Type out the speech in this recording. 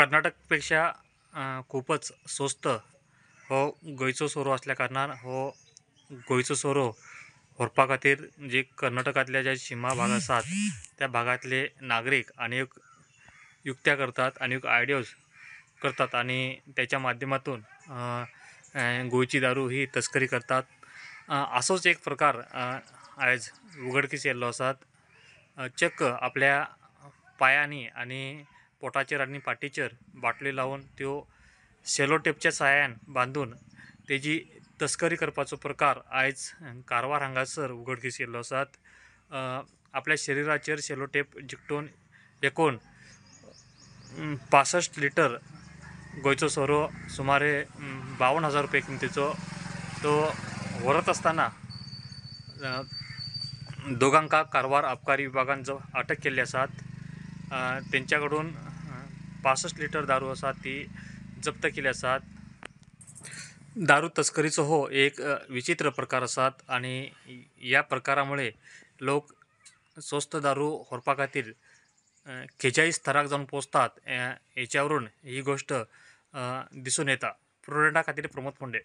कर्नाटकपेक्षा खूपच स्वस्त हो गोंयचो सोरो आसल्या कारणान हो गोंयचो सोरो व्हरपा खातीर जे कर्नाटकांतले जे शिमा भाग आसात त्या भागांतले नागरीक आनी युक्त्या करतात आनी आयडियोज करतात आनी त्याच्या माध्यमातून गोंयची दारू ही तस्करी करतात. असोच एक प्रकार आयज उघडकीस येयल्लो आसात. चक्क आपल्या पांयांनी आनी पोटाचेर आनी पाटीचेर बाटल्यो लावन त्यो सेलो टेपच्या साहायान बांदून तेजी तस्करी करपाचो प्रकार आयज कारवार हांगासर उघडकीस येयल्लो आसात. आपल्या शरिराचेर सेलो टेप जिकटून एकूण 65 लिटर गोंयचो सोरो सुमारे 52,000 रुपये किमतीचो तो व्हरत आसतना दोगांका कारवार अबकारी विभागान जो अटक केल्ली आसात. तेंच्या कडून 65 लिटर दारू आसा ती जप्त केली आसात. दारू तस्करीचो हो एक विचित्र प्रकार आसात आनी ह्या प्रकारामुळे लोक स्वस्त दारू व्हरपा खातीर खंयच्याय स्तराक जावन पोचतात हेच्यावरून ही गोश्ट दिसून येता. प्रुडंटा खातीर प्रमोद फोंडे.